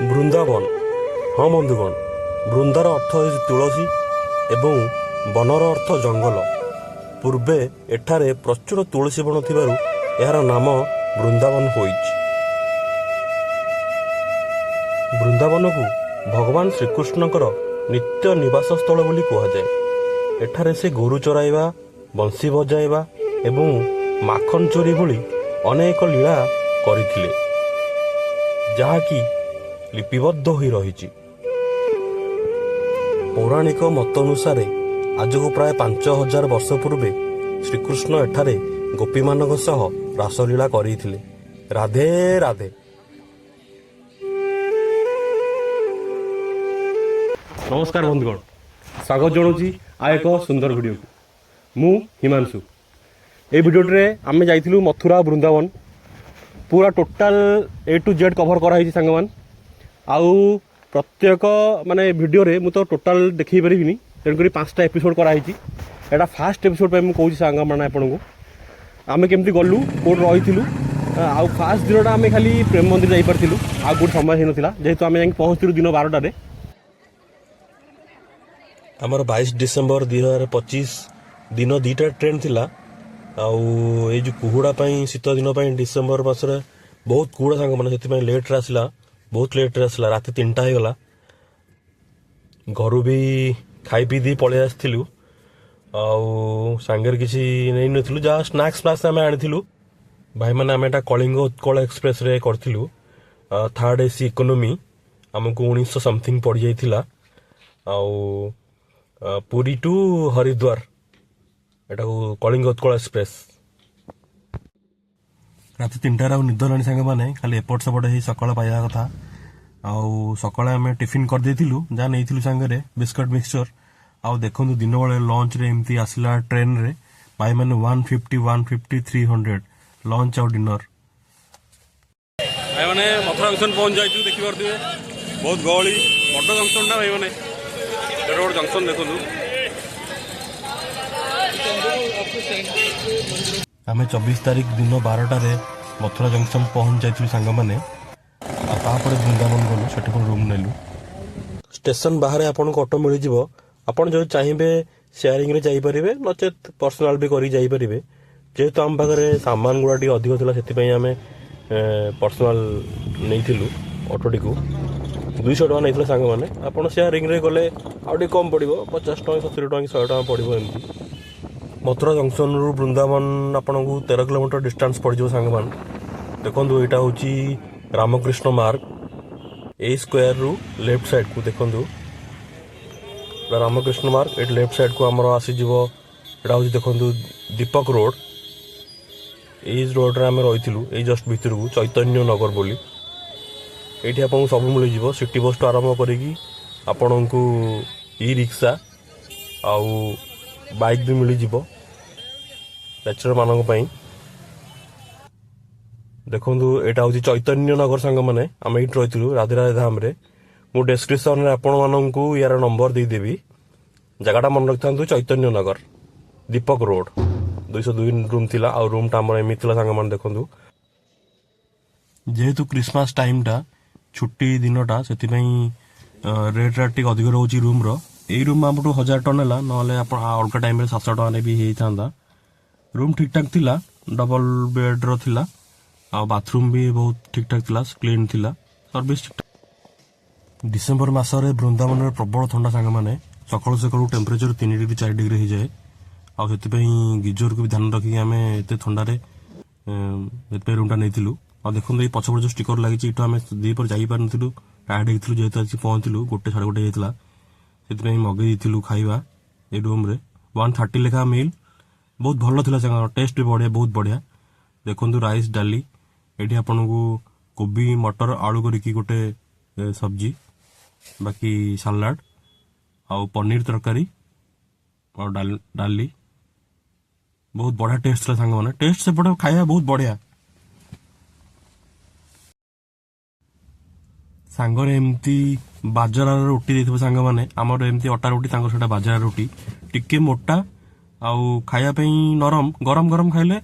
ବୃନ୍ଦାବନ। ହଁ ବନ୍ଧୁଗଣ, ବୃନ୍ଦାର ଅର୍ଥ ହେଉଛି ତୁଳସୀ ଏବଂ ବନର ଅର୍ଥ ଜଙ୍ଗଲ। ପୂର୍ବେ ଏଠାରେ ପ୍ରଚୁର ତୁଳସୀ ବଣ ଥିବାରୁ ଏହାର ନାମ ବୃନ୍ଦାବନ ହୋଇଛି। ବୃନ୍ଦାବନକୁ ଭଗବାନ ଶ୍ରୀକୃଷ୍ଣଙ୍କର ନିତ୍ୟ ନିବାସ ସ୍ଥଳ ବୋଲି କୁହାଯାଏ। ଏଠାରେ ସେ ଗୋରୁ ଚରାଇବା, ବଂଶୀ ବଜାଇବା ଏବଂ ମାଖନ ଚୋରି ଭଳି ଅନେକ ଲୀଳା କରିଥିଲେ, ଯାହାକି ଲିପିବଦ୍ଧ ହୋଇ ରହିଛି। ପୌରାଣିକ ମତ ଅନୁସାରେ ଆଜକୁ ପ୍ରାୟ 5000 ବର୍ଷ ପୂର୍ବେ ଶ୍ରୀକୃଷ୍ଣ ଏଠାରେ ଗୋପୀମାନଙ୍କ ସହ ରାସଲୀଳା କରିଥିଲେ। ରାଧେ ରାଧେ। ନମସ୍କାର ବନ୍ଧୁଗଣ, ସ୍ୱାଗତ ଜଣାଉଛି ଆଉ ଏକ ସୁନ୍ଦର ଭିଡ଼ିଓକୁ। ମୁଁ ହିମାଂଶୁ। ଏଇ ଭିଡ଼ିଓଟିରେ ଆମେ ଯାଇଥିଲୁ ମଥୁରା ବୃନ୍ଦାବନ। ପୁରା total A to Z cover କରାହେଇଛି ସାଙ୍ଗମାନେ। ଆଉ ପ୍ରତ୍ୟେକ ମାନେ ଭିଡ଼ିଓରେ ମୁଁ ତ ଟୋଟାଲ୍ ଦେଖେଇ ପାରିବିନି, ତେଣୁକରି 5ଟା ଏପିସୋଡ଼ କରାହେଇଛି। ଏଇଟା ଫାଷ୍ଟ ଏପିସୋଡ଼ ପାଇଁ ମୁଁ କହୁଛି ସାଙ୍ଗମାନେ ଆପଣଙ୍କୁ, ଆମେ କେମିତି ଗଲୁ, କେଉଁଠି ରହିଥିଲୁ। ଆଉ ଫାଷ୍ଟ ଦିନଟା ଆମେ ଖାଲି ପ୍ରେମ ମନ୍ଦିର ଯାଇପାରିଥିଲୁ, ଆଉ କେଉଁଠି ସମୟ ହେଇନଥିଲା, ଯେହେତୁ ଆମେ ଯାଇକି ପହଞ୍ଚିଥିଲୁ ଦିନ 12ଟାରେ। ଆମର 22 ଡିସେମ୍ବର 2025 ଦିନ 2ଟା ଟ୍ରେନ୍ ଥିଲା। ଆଉ ଏଇ ଯେଉଁ କୁହୁଡ଼ା ପାଇଁ, ଶୀତ ଦିନ ପାଇଁ ଡିସେମ୍ବର ମାସରେ ବହୁତ କୁହୁଡ଼ା ସାଙ୍ଗମାନେ, ସେଥିପାଇଁ ଲେଟ୍ରେ ଆସିଲା, ବହୁତ ଲେଟ୍ରେ ଆସିଲା, ରାତି 3ଟା ହେଇଗଲା। ଘରୁ ବି ଖାଇ ପିଇ ଦେଇ ପଳେଇ ଆସିଥିଲୁ, ଆଉ ସାଙ୍ଗରେ କିଛି ନେଇନଥିଲୁ, ଯାହା ସ୍ନାକ୍ସ ଫ୍ନାକ୍ସ ଆମେ ଆଣିଥିଲୁ। ଭାଇମାନେ, ଆମେ ଏଇଟା କଳିଙ୍ଗ ଉତ୍କଳ ଏକ୍ସପ୍ରେସରେ କରିଥିଲୁ, ଥାର୍ଡ଼ ଏସି ଇକୋନୋମି। ଆମକୁ 1900 ସମଥିଙ୍ଗ ପଡ଼ିଯାଇଥିଲା। ଆଉ ପୁରୀ ଟୁ ହରିଦ୍ୱାର, ଏଟାକୁ କଳିଙ୍ଗ ଉତ୍କଳ ଏକ୍ସପ୍ରେସ୍। ରାତି 3ଟାରେ ଆଉ ନିଦ ହେଲାଣି ସାଙ୍ଗମାନେ, ଖାଲି ଏପଟ ସେପଟ ହେଇ ସକାଳ ପାଇବା କଥା। ଆଉ ସକାଳେ ଆମେ ଟିଫିନ୍ କରିଦେଇଥିଲୁ, ଯାହା ନେଇଥିଲୁ ସାଙ୍ଗରେ ବିସ୍କଟ୍ ମିକ୍ସଚର। ଆଉ ଦେଖନ୍ତୁ, ଦିନବେଳେ ଲଞ୍ଚରେ ଏମିତି ଆସିଲା ଟ୍ରେନରେ ଭାଇମାନେ, 150, 150, 300 ଲଞ୍ଚ ଆଉ ଡିନର। ଭାଇମାନେ, ମଥୁରା ଜଙ୍କସନ୍ ପହଞ୍ଚି ଯାଇଛୁ। ଦେଖିପାରୁଥିବେ ବହୁତ ଗହଳି, ବଡ଼ ଜଙ୍କସନ୍ଟା ଭାଇମାନେ। ଏଟା ଗୋଟେ ଜଙ୍କସନ୍ ଦେଖନ୍ତୁ। ଆମେ 24 ତାରିଖ ଦିନ 12ଟାରେ ମଥୁରା ଜଙ୍କସନ୍ ପହଞ୍ଚି ଯାଇଥିଲୁ ସାଙ୍ଗମାନେ। ଆଉ ତାପରେ ବୃନ୍ଦାବନ ଗଲୁ, ସେଠି ପୁଣି ରୁମ୍ ନେଲୁ। ଷ୍ଟେସନ ବାହାରେ ଆପଣଙ୍କୁ ଅଟୋ ମିଳିଯିବ। ଆପଣ ଯଦି ଚାହିଁବେ ସେୟାରିଂରେ ଯାଇପାରିବେ, ନଚେତ୍ ପର୍ସନାଲ ବି କରିକି ଯାଇପାରିବେ। ଯେହେତୁ ଆମ ପାଖରେ ସାମାନ ଗୁଡ଼ା ଟିକେ ଅଧିକ ଥିଲା, ସେଥିପାଇଁ ଆମେ ପର୍ସନାଲ ନେଇଥିଲୁ ଅଟୋଟିକୁ। 200 ଟଙ୍କା ନେଇଥିଲେ ସାଙ୍ଗମାନେ। ଆପଣ ସେୟାରିଂରେ ଗଲେ ଆଉ ଟିକେ କମ୍ ପଡ଼ିବ, 50 ଟଙ୍କା, 70 ଟଙ୍କା କି 100 ଟଙ୍କା ପଡ଼ିବ ଏମିତି। ମଥୁରା ଜଙ୍କସନରୁ ବୃନ୍ଦାବନ ଆପଣଙ୍କୁ 13 କିଲୋମିଟର ଡିଷ୍ଟାନ୍ସ ପଡ଼ିଯିବ ସାଙ୍ଗମାନେ। ଦେଖନ୍ତୁ, ଏଇଟା ହେଉଛି ରାମକୃଷ୍ଣ ମାର୍ଗ। ଏଇ ସ୍କୋୟାରରୁ ଲେଫ୍ଟ ସାଇଡ଼କୁ ଦେଖନ୍ତୁ, ଏଇଟା ରାମକୃଷ୍ଣ ମାର୍ଗ। ଏଇଠି ଲେଫ୍ଟ ସାଇଡ଼କୁ ଆମର ଆସିଯିବ। ଏଇଟା ହେଉଛି ଦେଖନ୍ତୁ ଦୀପକ ରୋଡ଼। ଏଇ ରୋଡ଼ରେ ଆମେ ରହିଥିଲୁ, ଏଇ ଜଷ୍ଟ ଭିତରକୁ ଚୈତନ୍ୟ ନଗର ବୋଲି। ଏଇଠି ଆପଣଙ୍କୁ ସବୁ ମିଳିଯିବ, ସିଟି ବସ୍ଠୁ ଆରମ୍ଭ କରିକି ଆପଣଙ୍କୁ ଇ ରିକ୍ସା ଆଉ ବାଇକ୍ ବି ମିଳିଯିବ ବ୍ୟାଚଲରମାନଙ୍କ ପାଇଁ। ଦେଖନ୍ତୁ, ଏଇଟା ହେଉଛି ଚୈତନ୍ୟ ନଗର ସାଙ୍ଗମାନେ। ଆମେ ଏଇଠି ରହିଥିଲୁ ରାଧେ ରାଧେ ଧାମରେ। ମୁଁ ଡେସ୍କ୍ରିପସନରେ ଆପଣମାନଙ୍କୁ ୟାର ନମ୍ବର ଦେଇଦେବି। ଜାଗାଟା ମନେ ରଖିଥାନ୍ତୁ, ଚୈତନ୍ୟ ନଗର, ଦୀପକ ରୋଡ଼, 202 ରୁମ୍ ଥିଲା। ଆଉ ରୁମ୍ଟା ଆମର ଏମିତି ଥିଲା ସାଙ୍ଗମାନେ, ଦେଖନ୍ତୁ। ଯେହେତୁ କ୍ରିସମାସ ଟାଇମ୍ଟା, ଛୁଟି ଦିନଟା, ସେଥିପାଇଁ ରେଟ୍ ରାଟ୍ ଟିକେ ଅଧିକ ରହୁଛି ରୁମ୍ର। ଏଇ ରୁମ୍ ଆମଠୁ 1000 ଟଙ୍କା ନେଲା, ନହେଲେ ଆପଣ ଅଲଗା ଟାଇମ୍ରେ 700 ଟଙ୍କାରେ ବି ହେଇଥାନ୍ତା। ରୁମ୍ ଠିକ୍ଠାକ୍ ଥିଲା, ଡବଲ ବେଡ୍ର ଥିଲା, ଆଉ ବାଥରୁମ୍ ବି ବହୁତ ଠିକ୍ଠାକ୍ ଥିଲା, କ୍ଲିନ୍ ଥିଲା, ସର୍ଭିସ୍ ଠିକ୍ଠାକ୍। ଡିସେମ୍ବର ମାସରେ ବୃନ୍ଦାବନରେ ପ୍ରବଳ ଥଣ୍ଡା ସାଙ୍ଗମାନେ। ସକାଳୁ ସକାଳୁ ଟେମ୍ପରେଚର 3 ଡିଗ୍ରୀ, 4 ଡିଗ୍ରୀ ହେଇଯାଏ। ଆଉ ସେଥିପାଇଁ ଗିଜରକୁ ବି ଧ୍ୟାନ ରଖିକି ଆମେ ଏତେ ଥଣ୍ଡାରେ ସେଥିପାଇଁ ରୁମ୍ଟା ନେଇଥିଲୁ। ଆଉ ଦେଖନ୍ତୁ, ଏଇ ପଛପଟେ ଯେଉଁ ଷ୍ଟିକର ଲାଗିଛି, ଏଇଠୁ ଆମେ ଦ୍ୱିପହରେ ଯାଇପାରିନଥିଲୁ, ଟାୟାର୍ଡ ହେଇଥିଲୁ। ଯେହେତୁ ଆସି ପହଞ୍ଚିଲୁ 1, 1:30 ହେଇଯାଇଥିଲା, ସେଥିପାଇଁ ମଗେଇ ଦେଇଥିଲୁ ଖାଇବା ଏଇ ରୁମ୍ରେ। 130 ଲେଖା ମିଲ୍, ବହୁତ ଭଲ ଥିଲା ସାଙ୍ଗ, ଟେଷ୍ଟ ବି ବଢ଼ିଆ, ବହୁତ ବଢ଼ିଆ। ଦେଖନ୍ତୁ, ରାଇସ୍, ଡାଲି, ଏଇଠି ଆପଣଙ୍କୁ କୋବି, ମଟର, ଆଳୁ କରିକି ଗୋଟେ ସବଜି, ବାକି ସାଲାଡ଼ ଆଉ ପନିର ତରକାରୀ ଆଉ ଡାଲି। ବହୁତ ବଢ଼ିଆ ଟେଷ୍ଟ ଥିଲା ସାଙ୍ଗମାନେ। ଟେଷ୍ଟ ସେପଟେ ଖାଇବା ବହୁତ ବଢ଼ିଆ। ସାଙ୍ଗରେ ଏମିତି ବାଜରାର ରୁଟି ଦେଇଥିବ ସାଙ୍ଗମାନେ। ଆମର ଏମିତି ଅଟା ରୁଟି, ତାଙ୍କର ସେଇଟା ବାଜରା ରୁଟି, ଟିକେ ମୋଟା ଆଉ ଖାଇବା ପାଇଁ ନରମ। ଗରମ ଗରମ ଖାଇଲେ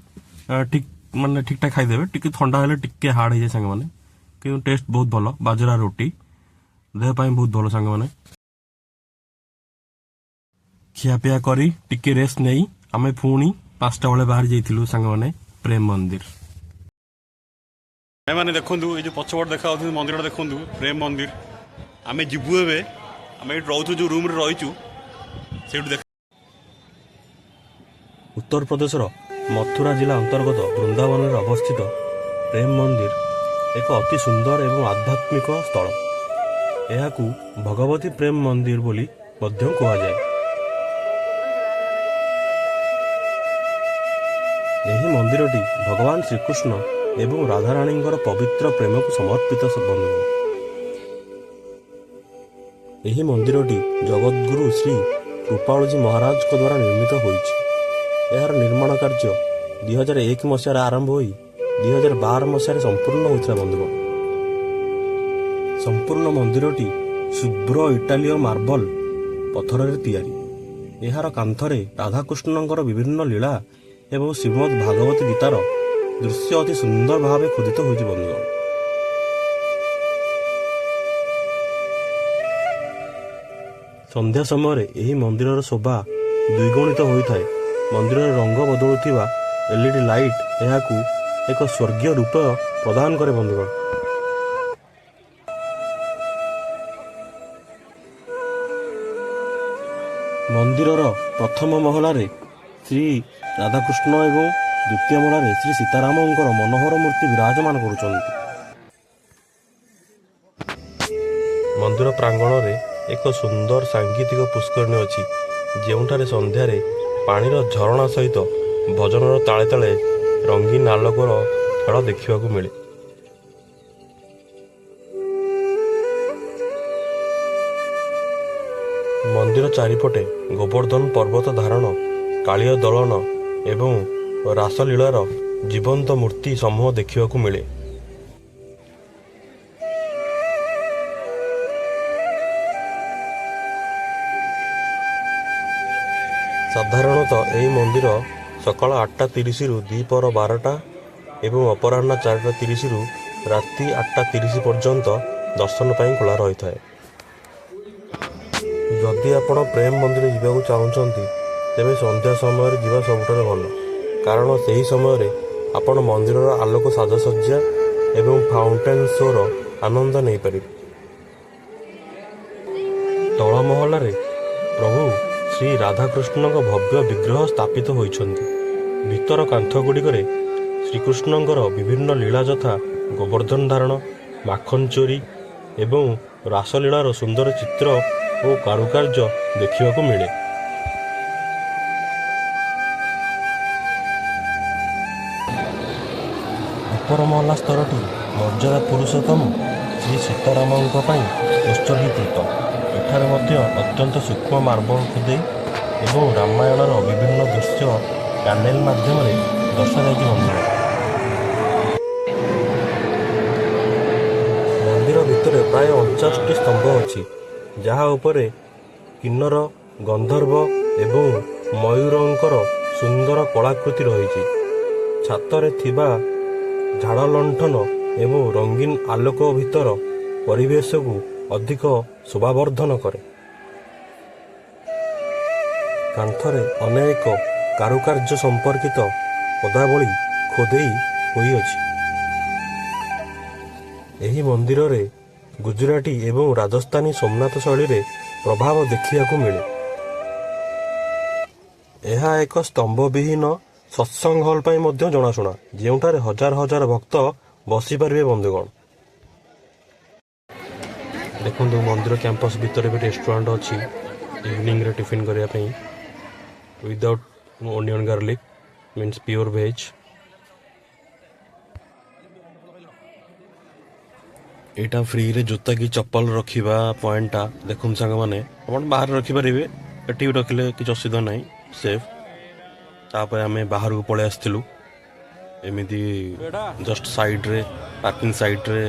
ଠିକ, ମାନେ ଠିକଠାକ ଖାଇଦେବେ, ଟିକେ ଥଣ୍ଡା ହେଲେ ଟିକେ ହାର୍ଡ ହେଇଯାଏ ସାଙ୍ଗମାନେ, କିନ୍ତୁ ଟେଷ୍ଟ ବହୁତ ଭଲ ବାଜରା ରୁଟି। ଦେହ ପାଇଁ ବହୁତ ଭଲ ସାଙ୍ଗମାନେ। ଖିଆପିଆ କରି ଟିକେ ରେଷ୍ଟ ନେଇ ଆମେ ପୁଣି 5ଟା ବେଳେ ବାହାରି ଯାଇଥିଲୁ ସାଙ୍ଗମାନେ ପ୍ରେମ ମନ୍ଦିର। ଭାଇମାନେ, ଦେଖନ୍ତୁ, ଏଇ ଯେଉଁ ପଛପଟ ଦେଖାଯାଉଛନ୍ତି ମନ୍ଦିରଟା, ଦେଖନ୍ତୁ, ପ୍ରେମ ମନ୍ଦିର। ଆମେ ଯିବୁ ଏବେ। ଆମେ ଏଇଠି ରହୁଛୁ, ଯେଉଁ ରୁମ୍ରେ ରହିଛୁ ସେଇଠୁ ଦେଖ। ଉତ୍ତରପ୍ରଦେଶର ମଥୁରା ଜିଲ୍ଲା ଅନ୍ତର୍ଗତ ବୃନ୍ଦାବନରେ ଅବସ୍ଥିତ ପ୍ରେମ ମନ୍ଦିର ଏକ ଅତି ସୁନ୍ଦର ଏବଂ ଆଧ୍ୟାତ୍ମିକ ସ୍ଥଳ। ଏହାକୁ ଭଗବତୀ ପ୍ରେମ ମନ୍ଦିର ବୋଲି ମଧ୍ୟ କୁହାଯାଏ। ଏହି ମନ୍ଦିରଟି ଭଗବାନ ଶ୍ରୀକୃଷ୍ଣ ଏବଂ ରାଧାରାଣୀଙ୍କର ପବିତ୍ର ପ୍ରେମକୁ ସମର୍ପିତ। ବନ୍ଧୁଗଣ, ଏହି ମନ୍ଦିରଟି ଜଗଦ୍ଗୁରୁ ଶ୍ରୀ କୃପାଳୁଜୀ ମହାରାଜଙ୍କ ଦ୍ୱାରା ନିର୍ମିତ ହୋଇଛି। ଏହାର ନିର୍ମାଣ କାର୍ଯ୍ୟ 2001 ମସିହାରେ ଆରମ୍ଭ ହୋଇ 2012 ମସିହାରେ ସମ୍ପୂର୍ଣ୍ଣ ହୋଇଥିଲା। ବନ୍ଧୁଗଣ, ସମ୍ପୂର୍ଣ୍ଣ ମନ୍ଦିରଟି ଶୁଭ୍ର ଇଟାଲୀୟ ମାର୍ବଲ ପଥରରେ ତିଆରି। ଏହାର କାନ୍ଥରେ ରାଧାକୃଷ୍ଣଙ୍କର ବିଭିନ୍ନ ଲୀଳା ଏବଂ ଶ୍ରୀମଦ୍ ଭାଗବତ ଗୀତାର ଦୃଶ୍ୟ ଅତି ସୁନ୍ଦର ଭାବେ ଖୋଦିତ ହୋଇଛି। ବନ୍ଧୁଗଣ, ସନ୍ଧ୍ୟା ସମୟରେ ଏହି ମନ୍ଦିରର ଶୋଭା ଦ୍ୱିଗୁଣିତ ହୋଇଥାଏ। ମନ୍ଦିରର ରଙ୍ଗ ବଦଳୁଥିବା ଏଲ୍ଇଡି ଲାଇଟ୍ ଏହାକୁ ଏକ ସ୍ୱର୍ଗୀୟ ରୂପ ପ୍ରଦାନ କରେ। ବନ୍ଧୁଗଣ, ମନ୍ଦିରର ପ୍ରଥମ ମହଲାରେ ଶ୍ରୀ ରାଧାକୃଷ୍ଣ ଏବଂ ଦ୍ୱିତୀୟ ମହଲାରେ ଶ୍ରୀ ସୀତାରାମଙ୍କର ମନୋହର ମୂର୍ତ୍ତି ବିରାଜମାନ କରୁଛନ୍ତି। ମନ୍ଦିର ପ୍ରାଙ୍ଗଣରେ ଏକ ସୁନ୍ଦର ସାଙ୍ଗୀତିକ ପୁଷ୍କରିଣୀ ଅଛି, ଯେଉଁଠାରେ ସନ୍ଧ୍ୟାରେ ପାଣିର ଝରଣା ସହିତ ଭଜନର ତାଳେ ତାଳେ ରଙ୍ଗୀନ ଆଲୋକର ଖେଳ ଦେଖିବାକୁ ମିଳେ। ମନ୍ଦିର ଚାରିପଟେ ଗୋବର୍ଦ୍ଧନ ପର୍ବତ ଧାରଣ, କାଳିୟ ଦଳନ ଏବଂ ରାସଲୀଳାର ଜୀବନ୍ତ ମୂର୍ତ୍ତି ସମୂହ ଦେଖିବାକୁ ମିଳେ। ସାଧାରଣତଃ ଏହି ମନ୍ଦିର ସକାଳ 8:30ରୁ ଦ୍ୱିପହର 12ଟା ଏବଂ ଅପରାହ୍ନ 4:30ରୁ ରାତି 8:30 ପର୍ଯ୍ୟନ୍ତ ଦର୍ଶନ ପାଇଁ ଖୋଲା ରହିଥାଏ। ଯଦି ଆପଣ ପ୍ରେମ ମନ୍ଦିର ଯିବାକୁ ଚାହୁଁଛନ୍ତି, ତେବେ ସନ୍ଧ୍ୟା ସମୟରେ ଯିବା ସବୁଠାରୁ ଭଲ, କାରଣ ସେହି ସମୟରେ ଆପଣ ମନ୍ଦିରର ଆଲୋକ ସାଜସଜ୍ଜା ଏବଂ ଫାଉଣ୍ଟେନ୍ ଶୋର ଆନନ୍ଦ ନେଇପାରିବେ। ତଳ ମହଲାରେ ପ୍ରଭୁ ଶ୍ରୀ ରାଧାକୃଷ୍ଣଙ୍କ ଭବ୍ୟ ବିଗ୍ରହ ସ୍ଥାପିତ ହୋଇଛନ୍ତି। ଭିତର କାନ୍ଥଗୁଡ଼ିକରେ ଶ୍ରୀକୃଷ୍ଣଙ୍କର ବିଭିନ୍ନ ଲୀଳା ଯଥା ଗୋବର୍ଦ୍ଧନ ଧାରଣ, ମାଖନ ଚୋରି ଏବଂ ରାସଲୀଳାର ସୁନ୍ଦର ଚିତ୍ର ଓ କାରୁକାର୍ଯ୍ୟ ଦେଖିବାକୁ ମିଳେ। ଉପର ମହଲା ସ୍ତରଟି ମର୍ଯ୍ୟାଦା ପୁରୁଷୋତ୍ତମ ଶ୍ରୀ ସୀତାରାମଙ୍କ ପାଇଁ ଉତ୍ସର୍ଗୀକୃତ। ଏଠାରେ ମଧ୍ୟ ଅତ୍ୟନ୍ତ ସୂକ୍ଷ୍ମ ମାର୍ବଲ ଖୋଦେଇ ଏବଂ ରାମାୟଣର ବିଭିନ୍ନ ଦୃଶ୍ୟ ପ୍ୟାନେଲ ମାଧ୍ୟମରେ ଦର୍ଶାଯାଇଛି। ମନ୍ଦିର ମନ୍ଦିର ଭିତରେ ପ୍ରାୟ 49ଟି ସ୍ତମ୍ଭ ଅଛି, ଯାହା ଉପରେ କିନ୍ନର, ଗନ୍ଧର୍ବ ଏବଂ ମୟୂରଙ୍କର ସୁନ୍ଦର କଳାକୃତି ରହିଛି। ଛାତରେ ଥିବା ଝାଡ଼ ଲଣ୍ଠନ ଏବଂ ରଙ୍ଗୀନ ଆଲୋକ ଭିତର ପରିବେଶକୁ ଅଧିକ ଶୋଭାବର୍ଦ୍ଧନ କରେ। କାନ୍ଥରେ ଅନେକ କାରୁକାର୍ଯ୍ୟ ସମ୍ପର୍କିତ ପଦାବଳୀ ଖୋଦେଇ ହୋଇଅଛି। ଏହି ମନ୍ଦିରରେ ଗୁଜୁରାଟୀ ଏବଂ ରାଜସ୍ଥାନୀ ସୋମନାଥ ଶୈଳୀରେ ପ୍ରଭାବ ଦେଖିବାକୁ ମିଳେ। ଏହା ଏକ ସ୍ତମ୍ଭବିହୀନ ସତ୍ସଙ୍ଗ ହଲ୍ ପାଇଁ ମଧ୍ୟ ଜଣାଶୁଣା, ଯେଉଁଠାରେ ହଜାର ହଜାର ଭକ୍ତ ବସିପାରିବେ। ବନ୍ଧୁଗଣ, ଦେଖନ୍ତୁ, ମନ୍ଦିର କ୍ୟାମ୍ପସ୍ ଭିତରେ ବି ରେଷ୍ଟୁରାଣ୍ଟ ଅଛି ଇଭିନିଂରେ ଟିଫିନ୍ କରିବା ପାଇଁ, without onion garlic, means pure veg। ଏଇଟା ଫ୍ରିରେ ଜୋତା କି ଚପଲ ରଖିବା ପଏଣ୍ଟଟା। ଦେଖନ୍ତୁ ସାଙ୍ଗମାନେ, ଆପଣ ବାହାରେ ରଖିପାରିବେ, ଏଠି ବି ରଖିଲେ କିଛି ଅସୁବିଧା ନାହିଁ, ସେଫ୍। ତାପରେ ଆମେ ବାହାରକୁ ପଳେଇ ଆସିଥିଲୁ। ଏମିତି ଜଷ୍ଟ ସାଇଡ଼୍ରେ, ପାର୍କିଂ ସାଇଡ଼୍ରେ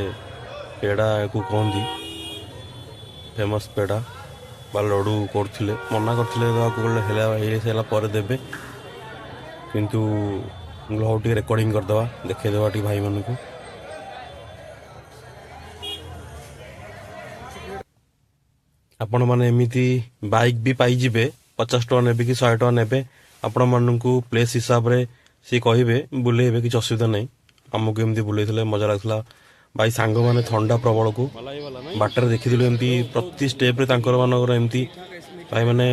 ପେଡ଼ାକୁ କୁହନ୍ତି, ଫେମସ୍ ପେଡ଼ା ବା ଲଡ଼ୁ କରୁଥିଲେ। ମନା କରିଥିଲେ ଦେବାକୁ, କହିଲେ ହେଲା ହେଇସାରିଲା ପରେ ଦେବେ। କିନ୍ତୁ ହଉ, ଟିକେ ରେକର୍ଡ଼ିଂ କରିଦେବା, ଦେଖେଇଦେବା ଟିକେ ଭାଇମାନଙ୍କୁ। ଆପଣମାନେ ଏମିତି ବାଇକ୍ ବି ପାଇଯିବେ, 50 ଟଙ୍କା ନେବେ କି 100 ଟଙ୍କା ନେବେ, ଆପଣମାନଙ୍କୁ ପ୍ଲେସ୍ ହିସାବରେ ସିଏ କହିବେ, ବୁଲେଇବେ, କିଛି ଅସୁବିଧା ନାହିଁ। ଆମକୁ ଏମିତି ବୁଲେଇଥିଲେ, ମଜା ଲାଗୁଥିଲା ଭାଇ ସାଙ୍ଗମାନେ। ଥଣ୍ଡା ପ୍ରବଳକୁ ବାଟରେ ଦେଖିଥିଲୁ, ଏମିତି ପ୍ରତି ଷ୍ଟେପ୍ରେ ତାଙ୍କର ମାନଙ୍କର ଏମିତି ଭାଇମାନେ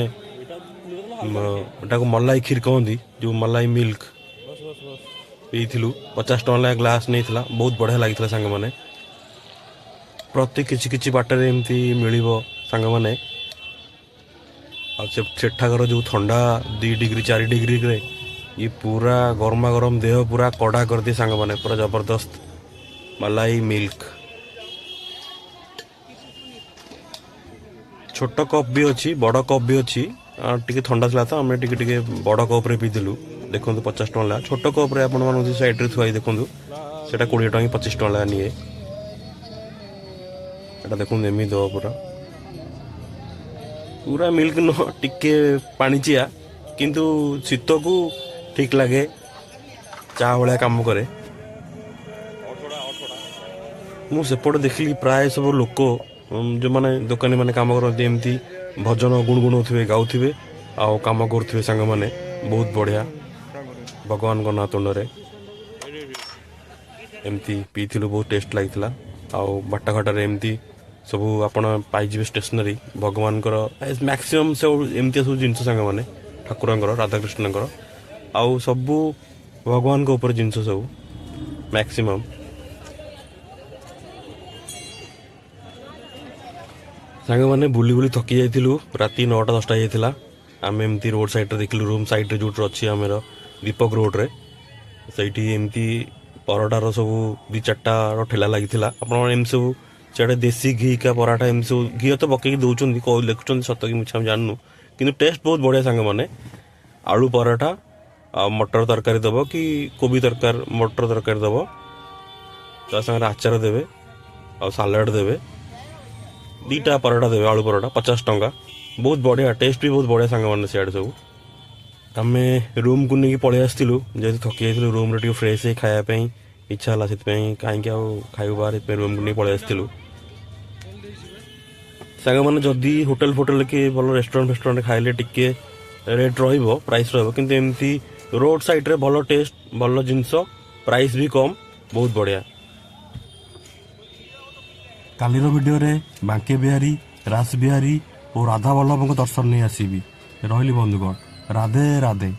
ଏଟାକୁ ମଲାଇ କ୍ଷୀର କହନ୍ତି, ଯେଉଁ ମଲାଇ ମିଲ୍କ ପିଇଥିଲୁ। 50 ଟଙ୍କା ଲେଖା ଗ୍ଲାସ୍ ନେଇଥିଲା, ବହୁତ ବଢ଼ିଆ ଲାଗିଥିଲା ସାଙ୍ଗମାନେ। ପ୍ରତି କିଛି କିଛି ବାଟରେ ଏମିତି ମିଳିବ ସାଙ୍ଗମାନେ। ଆଉ ସେଠାକାର ଯେଉଁ ଥଣ୍ଡା, 2 ଡିଗ୍ରୀ 4 ଡିଗ୍ରୀରେ ଇଏ ପୁରା ଗରମା ଗରମ ଦେହ ପୁରା କଡ଼ା କରିଦିଏ ସାଙ୍ଗମାନେ, ପୁରା ଜବରଦସ୍ତ ମଲାଇ ମିଲ୍କ। ଛୋଟ କପ୍ ବି ଅଛି, ବଡ଼ କପ୍ ବି ଅଛି। ଟିକେ ଥଣ୍ଡା ଥିଲା ତ ଆମେ ଟିକେ ଟିକେ ବଡ଼ କପ୍ରେ ପିଇଥିଲୁ। ଦେଖନ୍ତୁ, 50 ଟଙ୍କା ଲେଖା। ଛୋଟ କପ୍ରେ ଆପଣମାନଙ୍କୁ ସାଇଡ଼୍ରେ ଥୁଆ ହେଇ ଦେଖନ୍ତୁ, ସେଇଟା 20 ଟଙ୍କା କି 25 ଟଙ୍କା ଲେଖା ନିଏ। ଏଟା ଦେଖନ୍ତୁ, ଏମିତି ଦେବ, ପୁରା ପୁରା ମିଲ୍କ ନୁହଁ, ଟିକେ ପାଣିଚିଆ, କିନ୍ତୁ ଶୀତକୁ ଠିକ୍ ଲାଗେ, ଚା ଭଳିଆ କାମ କରେ। ମୁଁ ସେପଟେ ଦେଖିଲି ପ୍ରାୟ ସବୁ ଲୋକ ଯେଉଁମାନେ ଦୋକାନୀ ମାନେ କାମ କରନ୍ତି, ଏମିତି ଭଜନ ଗୁଣୁଗୁଣଉଥିବେ, ଗାଉଥିବେ ଆଉ କାମ କରୁଥିବେ ସାଙ୍ଗମାନେ। ବହୁତ ବଢ଼ିଆ, ଭଗବାନଙ୍କ ନାଁ ତୁଣ୍ଡରେ ଏମିତି ପିଇଥିଲୁ, ବହୁତ ଟେଷ୍ଟ ଲାଗିଥିଲା। ଆଉ ବାଟଘାଟରେ ଏମିତି ସବୁ ଆପଣ ପାଇଯିବେ ଷ୍ଟେସନାରୀ ଭଗବାନଙ୍କର, ମ୍ୟାକ୍ସିମମ୍ ସବୁ ଏମିତିଆ ସବୁ ଜିନିଷ ସାଙ୍ଗମାନେ, ଠାକୁରଙ୍କର, ରାଧାକୃଷ୍ଣଙ୍କର ଆଉ ସବୁ ଭଗବାନଙ୍କ ଉପରେ ଜିନିଷ ସବୁ ମ୍ୟାକ୍ସିମମ୍। ସାଙ୍ଗମାନେ, ବୁଲି ବୁଲି ଥକି ଯାଇଥିଲୁ। ରାତି 9ଟା 10ଟା ହେଇଯାଇଥିଲା। ଆମେ ଏମିତି ରୋଡ଼ ସାଇଡ଼୍ରେ ଦେଖିଲୁ, ରୁମ୍ ସାଇଡ଼୍ରେ ଯେଉଁଠି ଅଛି ଆମର ଦୀପକ ରୋଡ଼ରେ, ସେଇଠି ଏମିତି ପରଟାର ସବୁ ଦୁଇ ଚାରିଟାର ଠେଲା ଲାଗିଥିଲା। ଆପଣ ଏମିତି ସବୁ ସିଆଡ଼େ ଦେଶୀ ଘି କା ପରାଠା, ଏମିତି ସବୁ ଘିଅ ତ ପକେଇକି ଦେଉଛନ୍ତି, ଲେଖୁଛନ୍ତି, ସତ କି ମିଛ ଆମେ ଜାଣିନୁ, କିନ୍ତୁ ଟେଷ୍ଟ ବହୁତ ବଢ଼ିଆ ସାଙ୍ଗମାନେ। ଆଳୁ ପରଠା ଆଉ ମଟର ତରକାରୀ ଦେବ କି କୋବି ତରକାରୀ, ମଟର ତରକାରୀ ଦେବ, ତା ସାଙ୍ଗରେ ଆଚାର ଦେବେ ଆଉ ସାଲାଡ଼ ଦେବେ। ଦୁଇଟା ପରଟା ଦେବେ, ଆଳୁ ପରଟା 50 ଟଙ୍କା। ବହୁତ ବଢ଼ିଆ ଟେଷ୍ଟ ବି ବହୁତ ବଢ଼ିଆ ସାଙ୍ଗମାନେ ସିଆଡ଼େ ସବୁ। ଆମେ ରୁମ୍କୁ ନେଇକି ପଳେଇ ଆସିଥିଲୁ, ଯେହେତୁ ଥକି ଯାଇଥିଲୁ। ରୁମ୍ରେ ଟିକେ ଫ୍ରେଶ୍ ହେଇ ଖାଇବା ପାଇଁ ଇଚ୍ଛା ହେଲା, ସେଥିପାଇଁ କାହିଁକି ଆଉ ଖାଇବୁ ବାହାରେ, ସେଥିପାଇଁ ରୁମ୍କୁ ନେଇ ପଳେଇ ଆସିଥିଲୁ ସାଙ୍ଗମାନେ। ଯଦି ହୋଟେଲ ଫୋଟେଲ କି ଭଲ ରେଷ୍ଟୁରାଣ୍ଟ ଫେଷ୍ଟୁରାଣ୍ଟ ଖାଇଲେ ଟିକେ ରେଟ୍ ରହିବ, ପ୍ରାଇସ୍ ରହିବ, କିନ୍ତୁ ଏମିତି ରୋଡ଼ ସାଇଡ଼୍ରେ ଭଲ ଟେଷ୍ଟ, ଭଲ ଜିନିଷ, ପ୍ରାଇସ୍ ବି କମ୍, ବହୁତ ବଢ଼ିଆ। କାଲିର ଭିଡ଼ିଓରେ ବାଙ୍କେ ବିହାରୀ, ରାସ ବିହାରୀ ଓ ରାଧା ବଲ୍ଲଭଙ୍କ ଦର୍ଶନ ନେଇ ଆସିବି। ରହିଲି ବନ୍ଧୁଗଣ, ରାଧେ ରାଧେ।